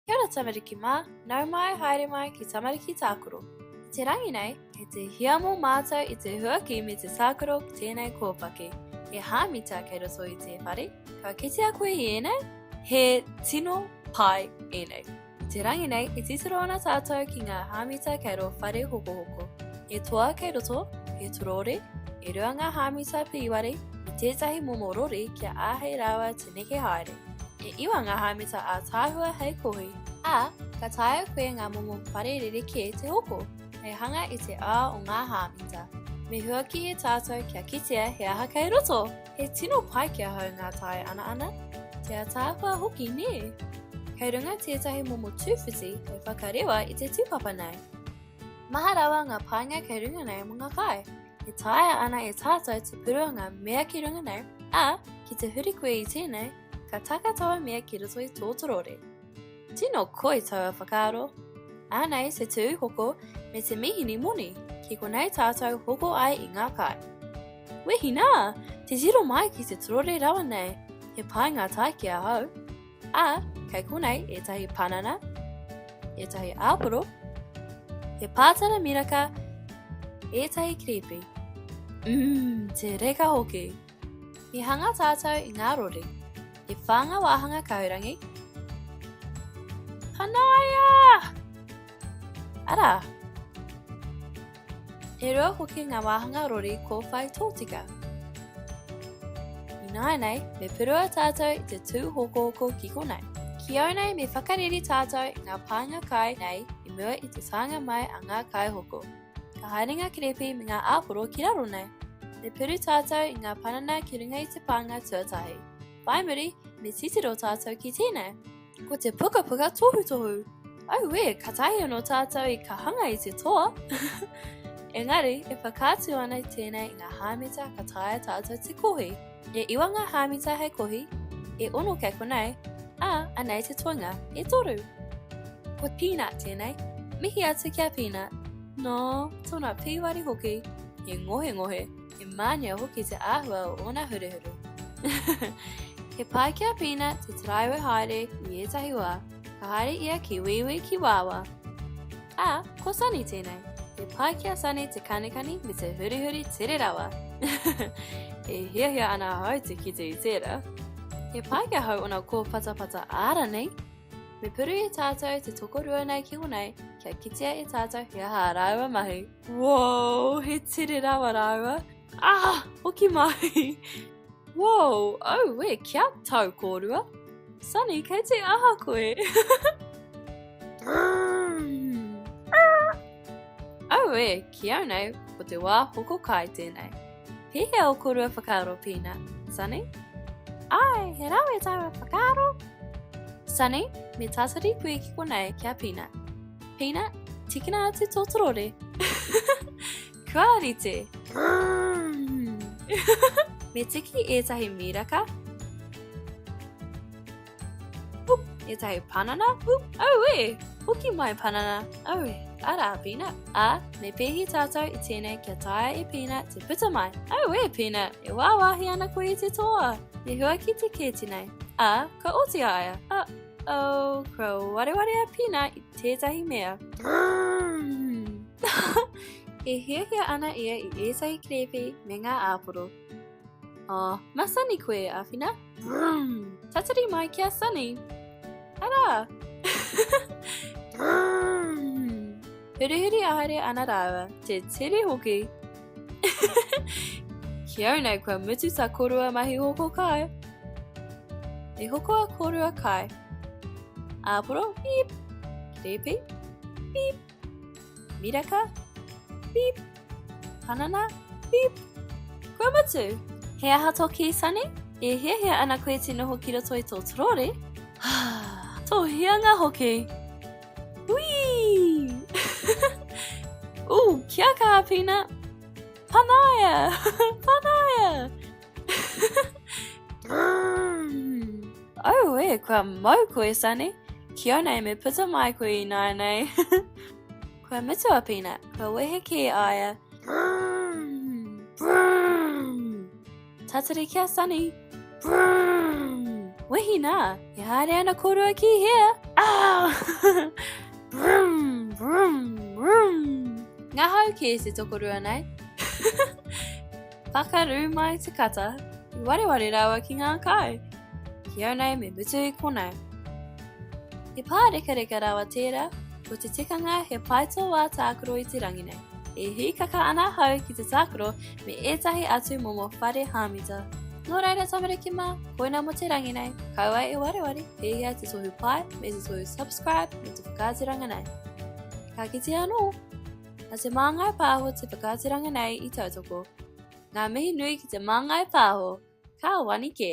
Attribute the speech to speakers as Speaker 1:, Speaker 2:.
Speaker 1: Kia ora tamariki mā, nau mai haere mai ki Tamariki Tākaro. I te rangi nei, kei te hiamo mātou i te huaki me te tākaro ki tēnei kōpaki. He hāmita kei roto i te whare, ka kitea koe i ēnei? He tino pai ēnei. I te rangi nei, e titiro ana tātou ki ngā hāmita kei rō whare hokohoko. He toa kei roto, he torōre, e rua ngā hāmita pīwari, me tētahi momo rori kia āhei rāua te neke haere. E iwa ngā hāmita ātaahua hei kohi, ā, ka taea koe ngā momo whare rerekē te hoko, hei hanga i te ao o ngā hāmita. Me huaki e tātou kia kitea he aha kei roto! He tino pai ki ahau ngā tae anaana, te ātaahua hoki, nē? Kei runga tētahi momo tūwhiti hei whakarewa i te tūpapa nei. Maha rawa ngā painga kei runga nei mō ngā kai. E taea ana e tātou te purua ngā mea ki runga nei, ā, ki te huri koe i tēnei, ka taka taua mea ki roto i tō torore. Tino koi taua whakaaro. Anei te tūhoko me te mihini moni, ki konei tātou hoko ai i ngā kai. Wehi nā! Titiro mai ki te torore rawa nei, he pai ngā tae ki ahau. Ā, kei konei ētahi panana, ētahi āporo, he pātara miraka, ētahi kiripi. Mmm, te reka hoki! I hanga tātou i ngā rori. E whā ngā wāhanga kahurangi. Panaia! Arā! E rua hoki ngā wāhanga rori kōwhai tōtika. Ināianei, me purua tātou i te tūhokohoko ki konei. Ki au nei me whakareri tātou i ngā pānga kai nei i mua i te taenga mai a ngā kaihoko. Ka haere ngā kerepi me ngā āporo ki raro nei. Me puru tātou i ngā panana ki runga i te pānga tuatahi. Whai muri, me titiro tātou ki tēnei. Ko te pukapuka tohutohu. Auē, katahi anō tātou i ka hanga i te toa. Engari, e whakaatu ana tēnei i ngā hāmita ka taea tātou te kohi. E iwa ngā hāmita hei kohi, e ono kei konei, ā, anei te toenga, e toru. Ko Peanut tēnei. Mihi atu ki a Peanut. Nō, tōna pīwari hoki, he ngohengohe. He mānia hoki te āhua o ōna huruhuru. He pai ki a Peanut te taraiwa haere i ētahi wā. Ka haere ia ki wīwī ki wāwā. Ā, ko Sunny tēnei. He pai ki a Sunny te kanikani me te hurihuri tere rawa. e hiahia ana ahau te kite i tērā. He pai ki ahau ōna kōpatapata āranei. Me puru e tātou te tokorua nei ki konei kia kitea e tātou he aha ā rāua mahi. Whoa, he tere rawa rāua. Ah, hoki mai. Whoa, auē, kia tau kōrua. Sunny, kei te aha koe? Auē, ki au nei, ko te wā hoko kai tēnei. Pēhea o kōrua whakaaro, Pina? Sunny? Āe, he rawe tāua whakaaro. Sunny, me tatari koe ki konei ki a Pina. Pina, tikina atu tō torore. Kua rite. Me tiki ētahi miraka. Oop, ētahi panana. Oop, auē! Hoki mai panana. Auē, arā Pina. Ā, me pēhi tātou i tēnei kia taea e Pina te puta mai. Auē, Pina, e wāwāhi ana koe i te toa. Me huaki te kēti nei. Ā, ka oti a ia. Uh, oh, kua wareware a Pina i tētahi mea. E hiahia ana ia i ētahi kerēpe me ngā āporo. Oh, ma Sunny koe e āwhina. Vroom! Tatari mai ki a Sunny. Arā! Vroom! Hurihuri haere ana rāua, te tere hoki. Ki au nei kua mutu tā kōrua mahi hoko kai. Me hoko a kōrua kai. Āporo, beep. Kerēpe, beep. Miraka, beep. Panana, beep. Kua mutu! He aha tō kī, Sunny? E hiahia ana koe te noho ki roto i tō torore? Tō hianga hoki! Whee! Ooh, kia kaha, Peanut! Panaia! Panaia! Auē, kua mau koe, Sunny. Ki au nei me puta mai koe ināianei. Kua mutu a Peanut, kua wehe kē a ia. Tatari ki a Sunny. Wehi nā, e haere ana kōrua ki hea? Ah! Ngahau kē te tokorua nei. Pakaru mai te kata, i wareware rāua ki ngā kai. Ki au nei me mutu i konei. He pārekareka rawa tērā, ko te tikanga he pai tō wā tākaro i te rangi nei. E hīkaka ana ahau ki te tākaro me ētahi atu momo whare hāmita. Nō reira tamariki mā, koina mō te rangi nei, kaua e wareware, pēhea te tohu pai me te tohu subscribe mō te whakaaturanga nei. Ka kite anō! Nā Te Māngai Pāho te whakaaturanga nei i tautoko. Ngā mihi nui ki Te Māngai Pāho! Ka wani kē!